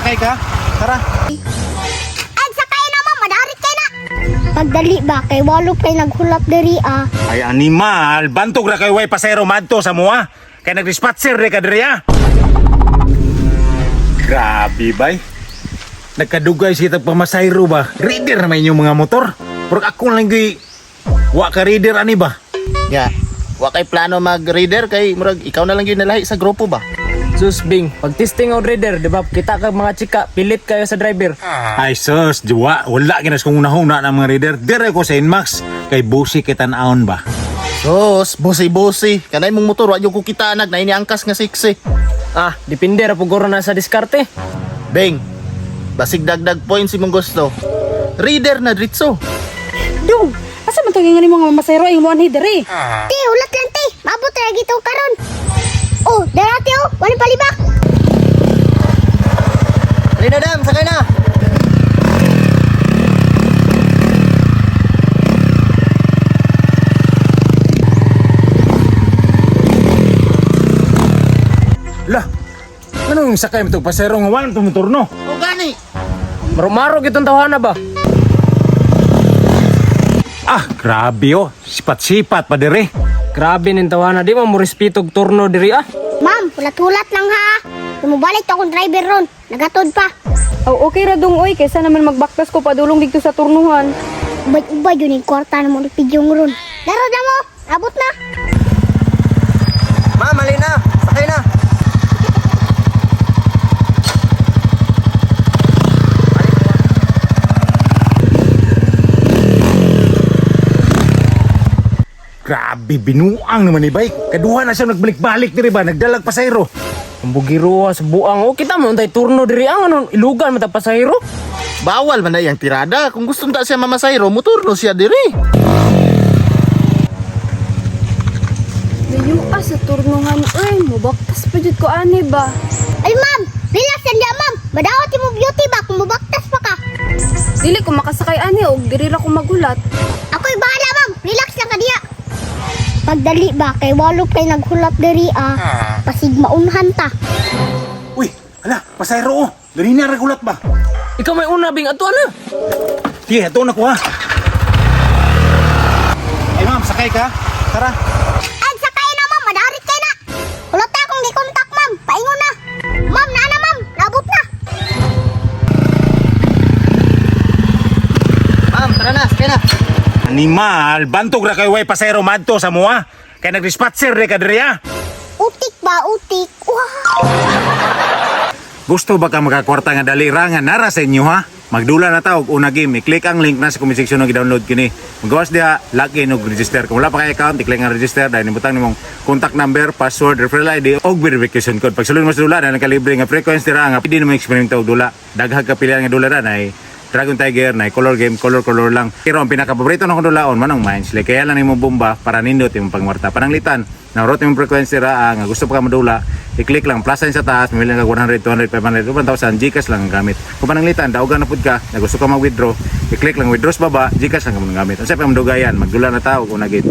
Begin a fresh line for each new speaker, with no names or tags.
sakay ka? Tara.
Ay, sakay na ma'am, madarit kay na. Pagdali ba kay walo kay naghulat diri ah.
Ay animal, bantog ra kay way pasero madto sa mua. Kay nagdispatcher re ka diri ah. Grabe bay. Nagkadugay siya tag pamasayro ba? Rider na may inyong mga motor. Pero ako lang gyud wa ka rider ani ba?
Nya, wa kay plano mag-reader kay murag ikaw na lang gyud nalahi sa grupo ba.
Sus Bing, pag testing og rider, di ba? Kita ka mga chika, pilit kayo sa driver.
Ay sus, juwa, wala ginas kung unahuna ng mga rider. Dire ko sa Inmax kay busi kay tan-awon ba.
Sus, busi-busi. Kanay mong motor wa gyud ko kita nag na angkas nga siksi.
Ah, depende ra puguro na sa diskarte.
Beng, basig dagdag points imong gusto. Reader na dritso.
Dong, asa man tong ingani mga mamasayro ay mo anhi diri?
Ti, hulat lang ti. Maabot ra gito karon. Oh, darati oh, wala palibak.
Halina dam, sakay na.
Lah, ano yung sakay mo to? Pasero nga wala itong motor no?
O gani.
Marumaro gitong tawhana ba?
Ah, grabe oh. Sipat-sipat pa dire.
Grabe ning tawhana, di man mo respeto og turno diri ah.
Ma'am, hulat-hulat lang ha. Tumubalik to akong driver ron. Nagatod pa.
Aw, okay ra dong oy kaysa naman magbaktas ko padulong didto sa turnuhan.
Ubay-ubay yun yung kwarta na mo pigyong ron. Daro na mo, abot na.
Ma'am, halina. Sakay na.
Grabe, binuang naman ni bike. Kaduha na siya nagbalik-balik dire ba? Nagdalag pasayro.
Ang bugiro sa buang oh, kita mo untay turno diri ang ano ilugan man ta pasahero.
Bawal man na iyang tirada. Kung gusto ta siya mamasayro, motorno siya diri.
Layo ah sa turnuhan oy, mobaktas pa jud ko ani ba.
Ay ma'am, relax yan diya ma'am. Madawat mo beauty ba kung mabaktas pa ka.
Dili ko makasakay ani og diri ra ko magulat.
Ako'y bahala ma'am, relax lang ka diya. Pagdali ba kay walo kay naghulat diri ah. Pasig maunhan ta.
Uy, ala, pasayro oh. Dali na regulat ba?
Ikaw may una Bing ato ana.
Sige, ito na ko ha. Ay ma'am, sakay ka? Tara.
Ay, sakay na ma'am, madarit kay na. Hulat na akong gikontak ma'am, paingon na. Ma'am, naa na ma'am, nabot na.
Ma'am, tara na, sakay na.
Animal, bantog ra kay way pasayro madto sa mua. Kay nagdispatcher re ka diri ah.
Utik ba, utik. Wah.
Gusto ba ka makakwarta nga dali ra nga nara sa inyo ha? Magdula na ta og una game, i-click ang link na sa comment section nga i-download kini. Magawas diha, login og register. Kung wala pa kay account, i-click ang register dahil ibutang nimong contact number, password, referral ID og verification code. Pag sulod mo sa dula, dahil kalibre nga frequency ra nga pwede nimo eksperimento og dula. Daghang kapilian nga dula ra nay Dragon Tiger na color game, color color lang. Pero ang pinakapaborito na kong dulaon manang Mindslay. Kaya lang nimo bomba para nindot imong pangwarta. Pananglitan, narot imong frequency ra ah, nga gusto pa ka madula, i-click lang plus sign sa taas, mamili lang ka 100, 200, 500, 1,000, GCash lang ang gamit. Kung pananglitan, daugan na pud ka, na gusto ka mag-withdraw, i-click lang withdraw sa baba, GCash lang ang gamit. Unsay pa madugayan, magdula na tao kung nagit.